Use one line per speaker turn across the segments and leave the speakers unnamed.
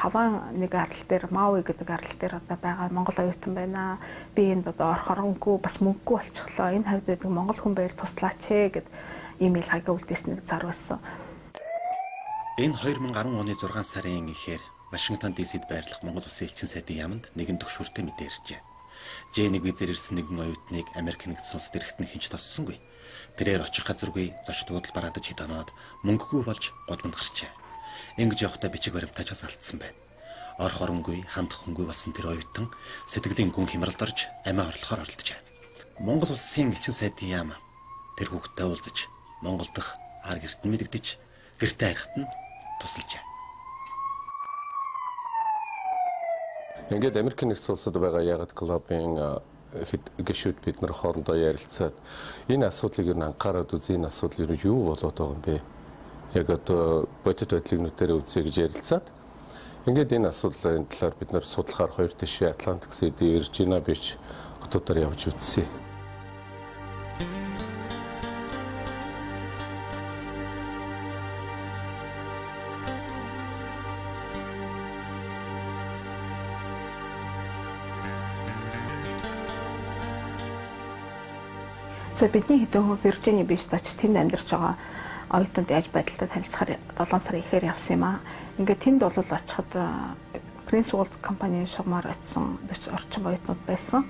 Хаван нэг арал дээр Мауи гэдэг арал дээр одоо байгаа Монгол оюутан байна. Би энд одоо орохоор өнгөө бас мөнгөгүй болчихлоо. Энэ хавьд байдаг монгол хүн байвал туслаач ээ гэд имэйл хаягаа үлдээсэн нэг зар байсан.
Энэ 2010 оны 6 сарын ихээр Вашингтон DC-д байрлах Монгол Улсын элчин сайдын яаманд нэгэн төгшүүртэй мэдээ иржээ. Ж1 визээр ирсэн нэгэн оюутныг Америк нэгдсэн улсад ирэхэд нь хинч тоссонгүй. Тэрээр очих газаргүй зочд буудал бараадаж хэд оноод мөнгөгүй болж гудамд гарчээ. Ингэж явахдаа бичиг баримтаач бас алдсан байна. Орох оронгүй, хандах хүнгүй болсон тэр оюутан сэтгэлийн гүн хямралд орж амиа орлохоор оролдожээ. Монгол Улсын элчин сайдын яам тэр хүүхэдтэй уулзаж Монгол дахь ар гэрт нь мэдэгдэж гэртээ харихад нь тусалжээ.
Ингээд Америк нэгдсэн улсад байгаа Ягд клубын хэд гишүүд бид нар хоорондоо ярилцаад энэ асуудлыг ер нь анхаарад үзье, энэ асуудал ер нь юу болоод байгаа юм бэ? Яг одоо бодит байдлыг нүдэрээ үзье гэж ярилцаад ингээд энэ асуудлын талаар бид нар судлахаар хоёр тишээ Атлантик Сити, Виржиниа Бич хотуудаар явж үзсэн.
За бидний хэдэн хүн Виржиниа Бичд очиж тэнд амьдарч байгаа оюутнууд яаж байдалтай танилцахаар 7 сар ихээр явсан юм аа. Ингээд тэнд бол очиход Prince World компанийн шугамар очисон 40 орчим оюутнууд байсан.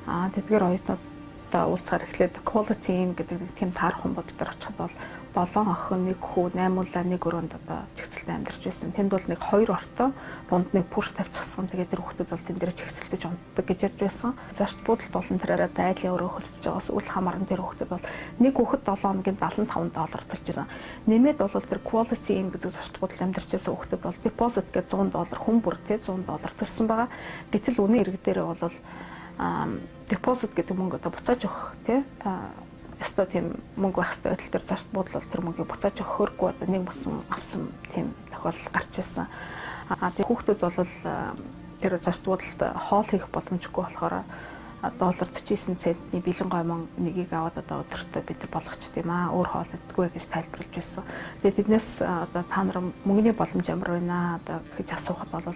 Аа тэдгээр оюутнуудтай уулзахаар эхлээд Quality Inn гэдэг нэг тийм таархан бодол дээр очиход бол 7 охин, 1 хүү, 8 улаа, 1 өрөөнд одоо чигсэлтэй амьдарч байсан. Тэнд бол нэг 2 ортой, дунд нэг пүрш тавьчихсан. Тэгээд тэр хүүхдүүд бол тэн дээр чигсэлдэж унтдаг гэж ярьж байсан. Зочд буудалд болон тэрээр одоо айлын өрөө хөлсөж байгаас үл хамааран тэр хүүхдүүд бол нэг хүүхэд 7 хоногийн 75 доллар төлж байсан. Нэмээд бол тэр Quality Inn гэдэг зочд буудалд амьдарч байсан хүүхдүүд бол deposit гэж 100 доллар хүн бүр тий 100 доллар төлсөн байгаа. Гэтэл үнийн ирэг дээрээ бол deposit гэдэг мөнгө одоо буцааж өгөх тий ёстой тийм мөнгө байх ёстой байдал дээр зочд буудал бол тэр мөнгийг буцааж өгөхөөргүй одоо нэг босон авсан тийм тохиолдол гарч ирсэн. Аа тэг хүүхдүүд бол тэр зочд буудалд хоол хийх боломжгүй болохоор доллар 49 центний бэлэн гомон нэгийг аваад одоо өдөртөө бид нар болгочт юм аа өөр хоол иддэггүй гэж тайлбарлаж байсан. Тэгээд тэднээс одоо та нар мөнгөний боломж ямар байна одоо гэж асуухад бол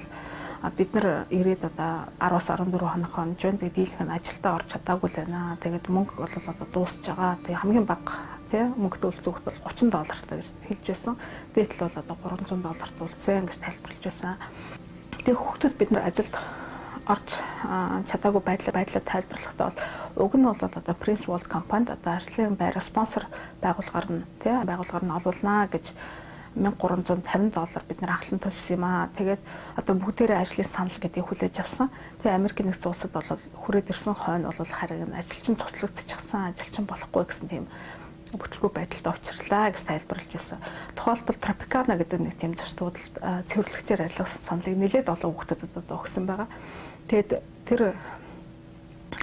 бид нар ирээд одоо 10-аас 14 хоног хонж байна. Тэгээд дийлэх нь ажилдаа орч чадаагүй л байна. Тэгээд мөнгө бол одоо дуусч байгаа. Тэгээд хамгийн бага тий мөнгөтэй үлцүүхт бол 30 доллартай гэж хэлж байсан. Дээдл бол одоо 300 долларт үлцэн гэж тайлбарлаж байсан. Тэгээд хүүхдүүд бид нар ажилд орч чадаагүй байдлаа тайлбарлахдаа бол уг нь бол одоо Prince World компанид одоо ажлын байр спонсор байгууллагаар нь тий байгууллагаар нь олуулнаа гэж 1350 доллар бид нар анхлан төлсөн юм аа. Тэгээд одоо бүгдээрээ ажлын санал гэдгийг хүлээж авсан. Тэгээ Америк нэгдсэн улсад бол хүрээд ирсэн хойно бол харин ажилчин цуцлагдчихсан, ажилчин болохгүй гэсэн тийм бүтлгүй байдалд учирлаа гэж тайлбарлаж байсан. Тухайлбал Tropicana гэдэг нэг тийм зочд буудалд цэвэрлэгчээр ажилласан саналыг нэлээд олон хүүхдүүдэд одоо өгсөн байгаа. Тэгээд тэр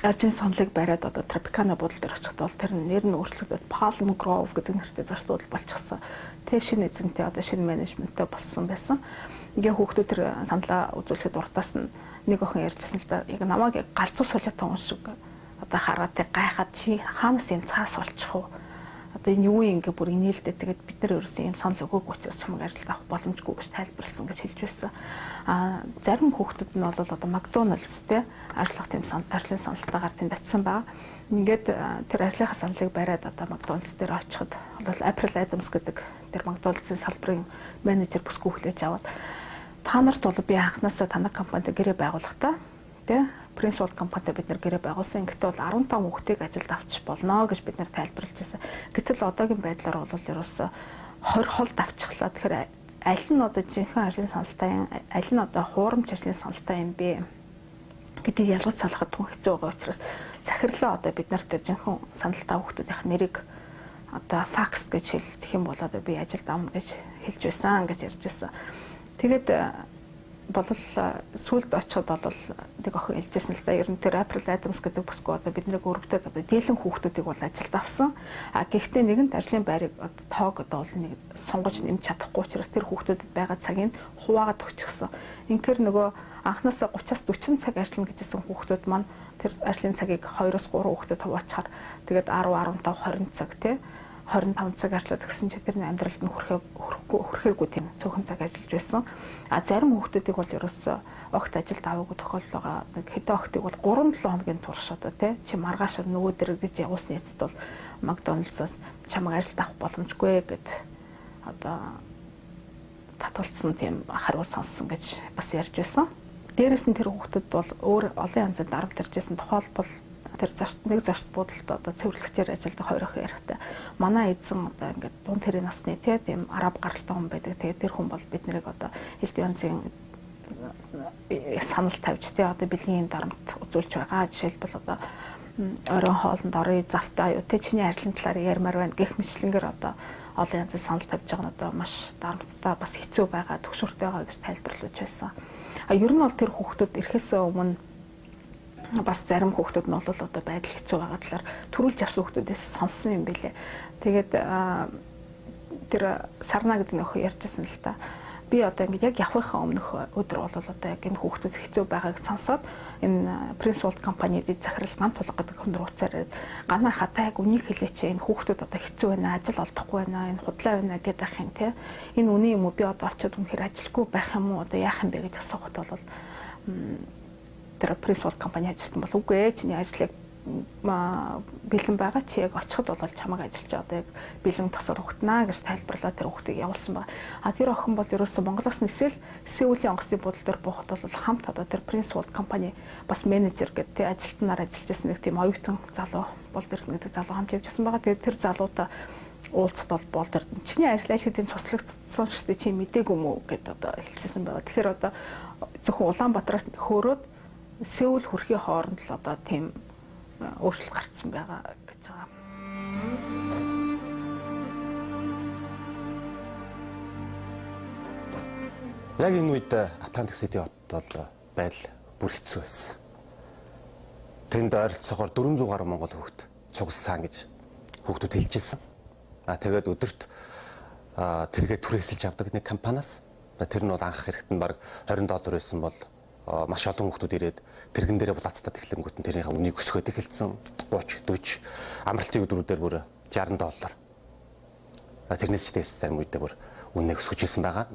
ажлын саналыг бариад одоо Tropicana буудал дээр очиход бол тэр нэр нь өөрчлөгдөд Palm Grove гэдэг нэртэй зочд буудал болчихсон. Тэр шинэ эзэнтэй одоо шинэ менежменттэй болсон байсан. Ингээ хүүхдүүд тэр саналаа үзүүлэхэд уртаас нь нэг охин ярьжсэн л да. Яг намайг галзуу солиотой хүн шиг одоо хараад тэг гайхаад чи хаанаас юм цаас олчих вэ? Одоо энэ юу юм ингээ бүр инээлдэ тэгээд бид нар ерөөсөн юм санал өгөөгүй учраас чамайг ажилд авах боломжгүй гэж тайлбарласан гэж хэлж байсан. Аа зарим хүүхдүүд нь бол одоо McDonald's те ажиллах тийм ажлын саналтайгаар тэнд очисон байгаа. Ингээд тэр ажлынхаа саналыг бариад одоо McDonald's дээр очиход бол April Adams гэдэг тэр McDonald's-ын салбарын менежер бүсгүй хүлээж аваад та нарт бол би анханасаа танай компанид гэрээ байгуулахдаа тий Prince World компанитай бид нар гэрээ байгуулсан. Ингэхдээ бол 15 хүүхдийг ажилд авч болно гэж бид нар тайлбарлаж байсан. Гэтэл одоогийн байдлаар бол ерөөсөө 20 холд авчихлаа. Тэгэхээр аль нь одоо жинхэнэ ажлын саналтай юм, аль нь одоо хуурамч ажлын саналтай юм бэ гэдгийг ялгаж салахад түн хэцүү байгаа учраас захирлаа одоо бид нарт жинхэнэ саналтай хүүхдүүдийн нэрийг одоо факс гэж хэлдэг юм бол одоо би ажилд авна гэж хэлж байсан гэж ярьж байсан. Тэгээд болол сүлд очиход бол нэг охин хэлжсэн л да. Ер нь тэр April Adams гэдэг бүсгүй одоо биднийг өргөдөөд одоо дийлэн хүүхдүүдийг бол ажилд авсан. А гэхдээ нэгэнт ажлын байрыг одоо тоог одоо бол нэг сонгож нэмж чадахгүй учраас тэр хүүхдүүдэд байгаа цагийг хуваагаад өгчихсөн. Инхээр нөгөө анхнаасаа 30-аас 40 цаг ажиллана гэжсэн хүүхдүүд маань тэр ажлын цагийг 2-оос 3 хүүхдэд хуваачаар тэгээд 10, 15, 20 цаг тий 25 цаг ажиллаад гэсэн чинь тэр амьдралд нь хүрэхээгүй тийм цөөхөн цаг ажиллаж байсан. А зарим хүүхдүүдийг бол ерөөсөө огт ажилд аваагүй тохиолдол байгаа. Нэг хэдэн охтыг бол 3-7 хоногийн турш одоо тий чи маргааш нөгөө дэр гэж явуулсан эцэст бол Макдоналдсаас чамайг ажилд авах боломжгүй гэд одоо татгалцсан тийм хариу сонссон гэж бас ярьж байсан. Дээрээс нь тэр хүүхдүүд бол өөр олон янзын дарамт иржсэн. Тухайлбал тэр нэг зарт буудалд одоо цэвэрлэгчээр ажилладаг хоёр охин яриатай. Манай эзэн одоо ингээд дунд тэрийн насны тийм араб гаралтай хүн байдаг. Тэгээд тэр хүн бол бид нарыг одоо элдв янзын санал тавьж тий одоо бэлгийн дарамт үзүүлж байгаа. Жишээлбэл одоо оройн хоолнд орё, завтай юу тий чиний ажлын талаар ярмаар байна гэх мэтлэнгээр одоо олон янзын санал тавьж байгаа нь одоо маш дарамттай бас хэцүү байгаа, төгшөртэй байгаа гэж тайлбарлаж байсан. А ер нь бол тэр хүүхдүүд ирэхээс өмнө бас зарим хүүхдүүд нь бол одоо байдал хэцүү байгаа талаар төрүүлж авсан хүүхдүүдээс сонссон юм билээ. Тэгээд тэр Сарна гэдэг нөхөр ярьжсэн л та. Би одоо ингээд яг явахынхаа өмнөх өдөр бол одоо яг энэ хүүхдүүд хэцүү байгааг сонсоод энэ Prince World компанид захирал Ган тулга гэдэг хүн рүү уцаар ирээд ганаа хатаа яг үнийг хэлээч, энэ хүүхдүүд одоо хэцүү байна, ажил олдохгүй байна, энэ худлаа байна гэдэг ах юм те. Энэ үнэн юм уу? Би одоо очиод үнэхээр ажилгүй байх юм уу? Одоо яах юм бэ гэж асуухад бол тэр Prince World компани ажилтан бол үгүй ээ, чиний ажлыг бэлэн байгаа, чи яг очиход бол чамайг ажиллаж одоо яг бэлэн тосоор өгтнаа гэж тайлбарлаа тэр хүүхдийг явуулсан байна. А тэр охин бол ерөөсөө Монголоос нисэл Сеулийн онгоцны буудлын дээр буухад бол хамт одоо тэр Prince World компани бас менежер гэдэг тий ажилтнаар ажиллаж байсан нэг тийм оюутан залуу Болд Эрдэнэ гэдэг залуу хамт явжсэн байгаа. Тэгээд тэр залуутай уулзалт бол Болд Эрдэнэ чиний ажил аль хэдийн цуслагдсан шүү дээ, чи мдээгүй юм уу гэд одоо хэлчихсэн байгаа. Тэгэхээр одоо зөвхөн Улаанбаатараас хөөрөөд Сеул хүрэхийн хооронд л одоо тийм өөрчлөлт гарцсан байгаа гэж байгаа.
Яг энэ үед Атлантик Сити хотод бол байдал бүр хэцүү байсан. Тэнд ойролцоогоор 400 гаруй монгол хүүхд цугласан гэж хүүхдүүд хэлжсэн. А тэгээд өдөрт тэргээ түрээсэлж авдаг нэг компаниас тэр нь бол анх хэрэгт нь бараг $20 байсан бол маш олон хүүхдүүд ирээд тэрэгэн дээрээ булаацтаад эхлэнгүүт нь тэрийнхээ үнийг өсгөөд эхэлсэн. 30, 40, амралтын өдрүүдээр бүр $60. Тэрнээс ч дээс зарим үедээ бүр үнэ өсгөж ирсэн байгаа.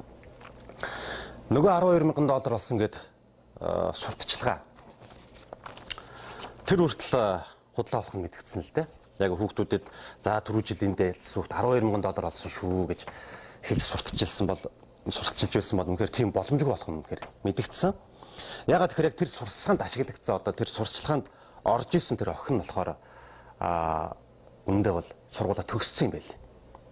Нөгөө $12,000 олсон гэд сурталчилгаа. Тэр хүртэл худлаа болох нь мэдгдсэн л дээ. Яг хүүхдүүдэд за түрүү жилийн дээлс хүүхд $12,000 олсон шүү гэж хэлж сурталчилсан бол сурталчилж байсан бол үнэхээр тийм боломжгүй болох нь үнэхээр мэдгдсэн. Ягаад тэгэхээр яг тэр сурталчилгаанд ашиглагдсан одоо тэр сурталчилгаанд орж исэн тэр охин нь болохоор үнэндээ бол сургуулаа төгссөн юм байл.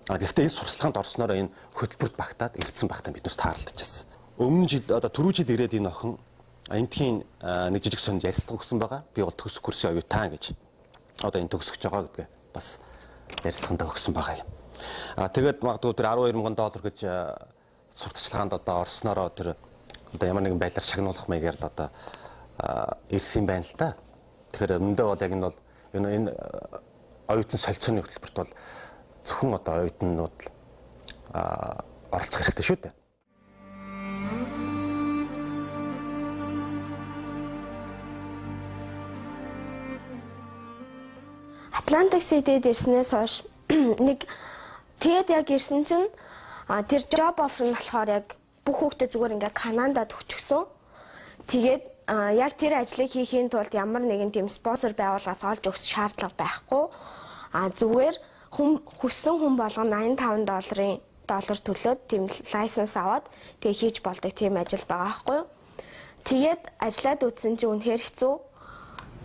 А гэхдээ энэ сурталчилгаанд орснороо энэ хөтөлбөрт багтаад ирсэн багтаа биднээс таарлажсэн. Өмнө жил одоо түрүү жил ирээд энэ охин энтхийн нэг жижиг сонд ярилцлага өгсөн байгаа. Би бол төгсөх курсын оюутан гэж одоо энэ төгсөж байгаа гэдгээ бас ярилцлагандаа өгсөн байгаа юм. А тэгээд магадгүй тэр $12,000 гэж сурталчилгаанд одоо орснороо тэр одоо ямар нэгэн байдлаар шагнуулах маягаар л одоо ирсэн юм байна л да. Тэгэхээр өмнөдөө бол яг энэ бол энэ оюутан солилцооны хөтөлбөрт бол зөвхөн одоо оюутнууд оролцох хэрэгтэй шүү дээ.
Атлантик Ситид ирснээс хойш нэг тэгээд яг ирсэн чинь тэр job offer нь болохоор яг бүх хүүхдээ зүгээр ингээ Канадад өчгсөн. Тэгээд яг тэр ажлыг хийхийн тулд ямар нэгэн тийм спонсор байгууллагаас олж өгөх шаардлага байхгүй. А зүгээр хүн хүссэн хүн болгон $85 доллар төлөөд тийм лайсенс аваад тэгээ хийж болдог тийм ажил байгаа байхгүй юу. Тэгээд ажиллаад үзсэн чинь үнэхээр хэцүү.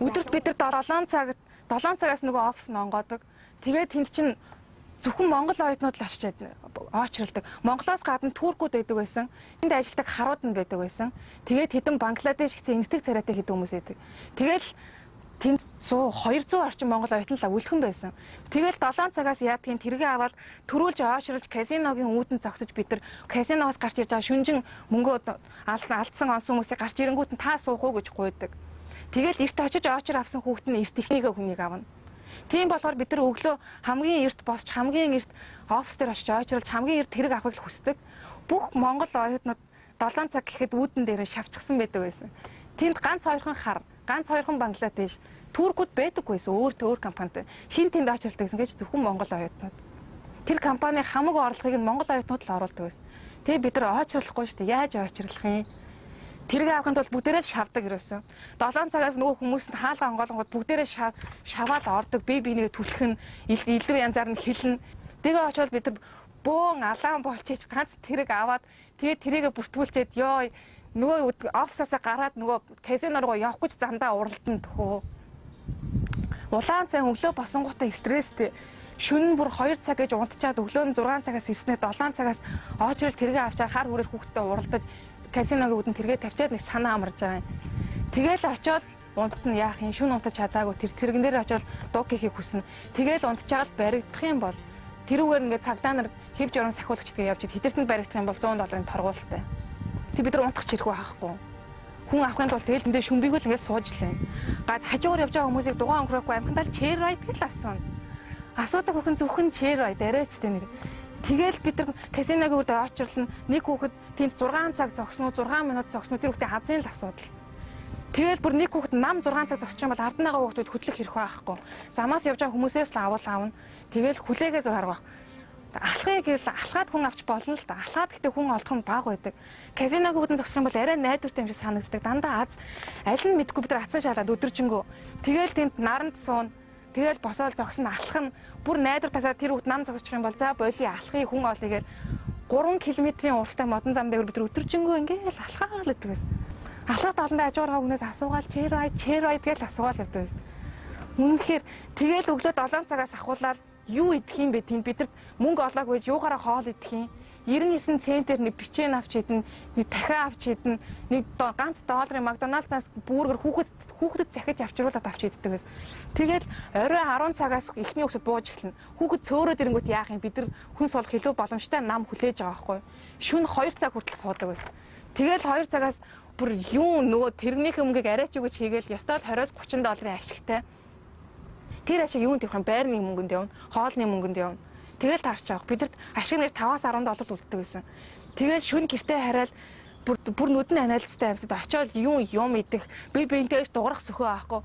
Өдөрт бид нар 7 цаг 7 цагаас нөгөө офис нонгоодог. Тэгээд тэнд чинь зөвхөн монгол оюутнууд л очиж оочролдог. Монголоос гадна туркууд байдаг байсан. Энд ажилладаг харууд нь байдаг байсан. Тэгээд хэдэн Бангладеш гэсэн эмгэг царайтай хэдэн хүмүүс байдаг. Тэгэл тэнд 100 200 орчим монгол оюутан л өвлөхөн байсан. Тэгэл 7 цагаас яадгийн тэргээ аваад төрүүлж оочролж казиногийн үүдэн зогсож бид нар казиноос гарч ирж байгаа шүнжин мөнгөө алдсан онсон хүмүүсийг гарч ирэнгүүт нь та суух уу гэж гуйдаг. Тэгэл эрт очиж оочор авсан хүүхэд нь эрт ихнийгээ хүнийг авна. Тийм болохоор бид нар өглөө хамгийн эрт босч, хамгийн эрт офис дээр очиж оочролж, хамгийн эрт тэрэг авахыг хүсдэг. Бүх монгол оюутнууд 7 цаг гэхэд үүдэн дээр шавчсан байдаг байсан. Тэнд ганц хоёрхан хар, ганц хоёрхан Бангладеш, туркууд байдаггүй байсан. Өөр компанид. Хин тэнд оочролдог гэсэн гэж зөвхөн монгол оюутнууд. Тэр компани хамаг орлогыг нь Монгол оюутнууд л оруулдаг байсан. Тэгээ бид нар очирлохгүй шүү дээ. Яаж очирлох юм? Тэрийг авахын тулд бүгдээрээ л шавдаг ерөөсөө. 7 цагаас нөгөө хүмүүс нь хаалга онгоолгоод бүгдээрээ шаваал ордог. Би биенээ түлх нь илүү янзаар нь хилнэ. Тэгээ очиод бид нар бөөн алаан болчихж ганц тэрэг аваад тэгээ тэрийгэ бүртгүүлчихэд ёо нөгөө офисоосоо гараад нөгөө казино руу явах гэж замдаа уралдан төхөө. Улаан цай өглөө босонгуудаа стресстэй. Шөнө нь бүр 2 цаг гэж унтчаад өглөө нь 6 цагаас ирснээр 7 цагаас оочрол тэргээ авчаа хар хүрээр хүүхдтэй уралдаж казиногийн үдэн тэргээ тавьчаад нэг санаа амарж байгаа юм. Тэгэл очиод унтна яах юм шөнө унтаж чадаагүй тэр тэрэгэн дээр очиод дуг хийхийг хүснэ. Тэгэл унтчаал баригдах юм бол тэрүүгээр ингээд цагдаа нар хэв журам сахиулагч тэгээ явж тэдэрт нь баригдах юм бол $100 торгуултай. Тэг бид нар унтах чирэх байхгүй. Хүн авахын тулд тэгэл тэндээ шүмбийг л ингээд сууж лээ. Гад хажуугаар явж байгаа хүмүүсийг дугаан өнгөрөөхгүй амхандаа chair ride гэл асууна. Асуудаг бүхэн зөвхөн chair ride арайч тэ нэг. Тэгэл бид нар казиногийн үрд очирлно. Нэг хүүхэд тэнд 6 цаг зогсно уу 6 минут зогсно уу тэр хүүхдийн хазын л асуудал. Тэгэл бүр нэг хүүхэд нам 6 цаг зогсож юм бол ард нь байгаа хүүхдүүд хөдлөх хэрэг байхгүй. Замаас явж байгаа хүмүүсээс л авал авна. Тэгэл хүлээгээ зур харах. Алхахыг гэл алхаад хүн авч болно л да. Алхаад гэхдээ хүн олдох нь бага байдаг. Казиногийн үдэн зогсох юм бол арай найдвартай юм шиг санагддаг. Дандаа аз аль нь мэдгүй бид нар атсан шалаад өдөржингөө. Тэгэл тэнд наранд суuna. Тэгэл босоод зогсно алхах нь бүр найдвар тасаа тэр хүүхд нам зогсчих юм бол за боли алхахыг хүн олъё гэл 3 км-ийн уралтай модон зам дээр бид нар өдөржингөө ингээл алхаал гэдэг байсан. Алхаад олондоо хажуугаар хүнээс асуугаал chair ride chair ride гэл асуугаал явдаг байсан. Үнэхээр тэгэл өглөө 7 цагаас ахуулаад юу идэх юм бэ тийм бидэрт мөнгө олоогүй юугаараа хоол идэх юм 99 центээр нэг бичэн авч идэн нэг дахиа авч идэн нэг ганц долларын Макдоналдсаас бүргэр хүүхдэд захиж авчруулад авч иддэг байсан. Тэгэл орой 10 цагаас эхний хүүхдэд бууж эхэлнэ. Хүүхэд цөөрөөд ирэнгүүт яах юм бид нар хүн суулгах илүү боломжтой нам хүлээж байгаа байхгүй. Шөнө 2 цаг хүртэл суудаг байсан. Тэгэл 2 цагаас бүр юу нөгөө тэрнийхээ мөнгийг арайч юу гэж хийгээл ёстой л 20-30 долларын ашигтай. Тэр ашиг юунд явах юм? Байрны мөнгөнд явна, хоолны мөнгөнд явна. Тэгэл таарч авах. Бидэрт ашиг нэр 5-аас 10 доллар үлддэг байсан. Тэгэл шөнө гэртээ хараад бүр нүдэн анализтай амьсад очиод юм юм идэх, би биентэй дуграх сөхөө аахгүй.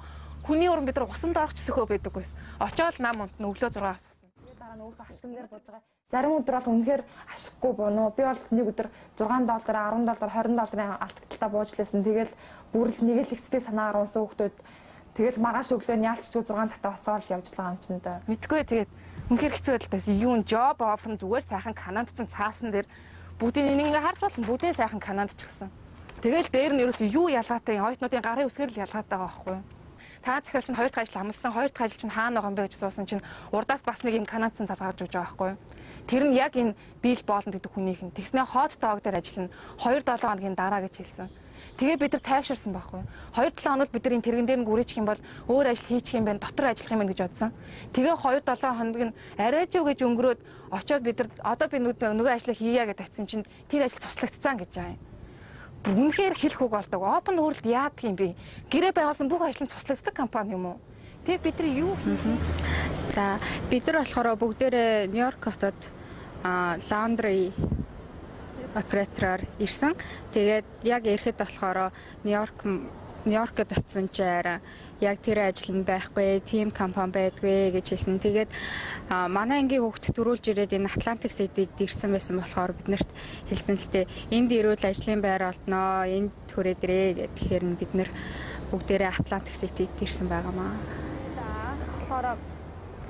Хүний уран бид нар усанд орох ч сөхөө байдаг байсан. Очиод нам унтна өглөө 6-аас усан.
Тэгээ дараа нь өөрөө ашигн дээр бууж байгаа. Зарим өдөр бол үнэхээр ашиггүй буунуу. Би бол нэг өдөр 6 доллар, 10 доллар, 20 долларын алдагталтаа бууж лээсэн. Тэгэл бүр л нэг л ихстэй санаа оруулсан хүүхдүүд тэгэл маргааш өглөө нь яалтчгүй 6 цагтаа босоод явж байгаа юм чинь да.
Мэдгүй тэгээд үнэхээр хэцүү байдалтай. Юун job offer нь зүгээр сайхан Канадцсан цаасан дээр бүгдийг нэг ингээ харж болно. Бүгдийн сайхан Канадчихсан. Тэгэл дээр нь ерөөсөө юу ялгаатай оюутнуудын гарын үсгээр л ялгаатай байгаа байхгүй юу? Та захирал чинь хоёр дахь ажил амлсан, хоёр дахь ажил чинь хаана байгаа юм бэ гэж суусан чинь урдаас бас нэг юм Канадцсан цаас гарч өгч байгаа байхгүй юу? Тэр нь яг энэ Bill Болонд гэдэг хүнийх нь. Тэгснээ hot dog дээр ажиллана. 2-7 хоногийн дараа гэж хэлсэн. Тэгээ бид нар тайвширсан байхгүй. 2-7 хоногт бид нар энэ тэрэгэн дээр нь гүрээчих юм бол өөр ажил хийчих юм байна, дотор ажиллах юм байна гэж бодсон. Тэгээ 2-7 хоног нь арай ч юу гэж өнгөрөөд очиод бид нар одоо би нөгөө ажлыг хийя гэж очисон чинь тэр ажил цуслагдсан гэж байгаа юм. Үнэхээр хэлэх үг болдог. Open World яадаг юм бэ? Гэрээ байгуулсан бүх ажил нь цуслагддаг компани юм уу? Тэгээ бид нар юу хийх юм?
За бид нар болохоор бүгдээрээ Нью-Йорк хотод laundry оператороор ирсэн. Тэгээд яг ирэхэд болохоор Нью-Йоркод очсон чинь яг тэр ажил нь байхгүй, тийм компани байдгүй гэж хэлсэн. Тэгээд манай ангийн хүүхд төрүүлж ирээд энэ Atlantic City-д ирсэн байсан болохоор биднэрт хэлсэн л дээ. Энд ирвэл ажлын байр олдноо, энд хүрээд ирээ гэхээр нь бид нэр бүгдээрээ Atlantic City-д ирсэн байгаамаа.
За анх болохоор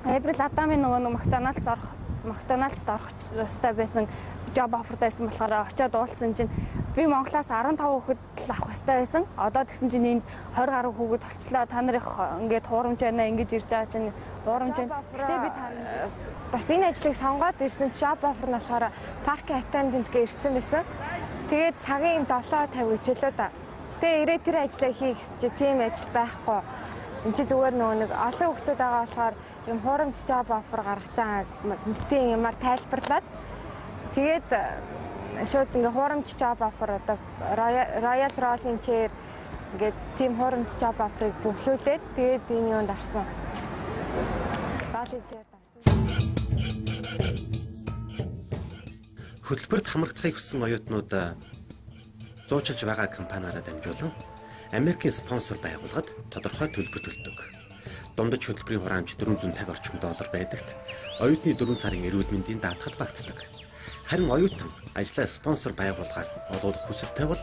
April Адамын нөгөө нэг Макдоналдс орох ёстой байсан job offer байсан болохоор очиод уулзсан чинь би Монголоос 15 хүүхэд л авах ёстой байсан. Одоо тэгсэн чинь энд 20 гаруй хүүхэд олчлоо. Та нар их ингээд хуурамч байна, ингэж ирж байгаа чинь хуурамч байна. Гэтэ би та
бас энэ ажлыг сонгоод ирсэн job offer нь болохоор parking attendant гэ ирсэн байсан. Тэгээд цагийн 7:50 гэж лөө да. Тэгээ ирээ тэр ажлаа хий гэсэн чи тийм ажил байхгүй. Энд чи зүгээр нөгөө нэг олон хүүхдүүд байгаа болохоор юм хуурамч job offer гаргаж байгаа мэтийн юмар тайлбарлаад тэгээд шууд ингээ хуурамч job offer одоо Royal Rolling Chair ингээд тийм хуурамч job offer-ыг бөглүүлээд тэгээд энэ юунд орсон. Rolling Chair-д орсон.
Хөтөлбөрт хамрагдахыг хүссэн оюутнууд зуучилж байгаа компаниараа дамжуулан Америкийн спонсор байгууллагад тодорхой төлбөр төлдөг. Дундаж хөтөлбөрийн хураамж 450 орчим доллар байдагт оюутны 4 сарын эрүүл мэндийн даатгал багтдаг. Харин оюутан ажлаа спонсор байгууллагаар олуулах хүсэлтэй бол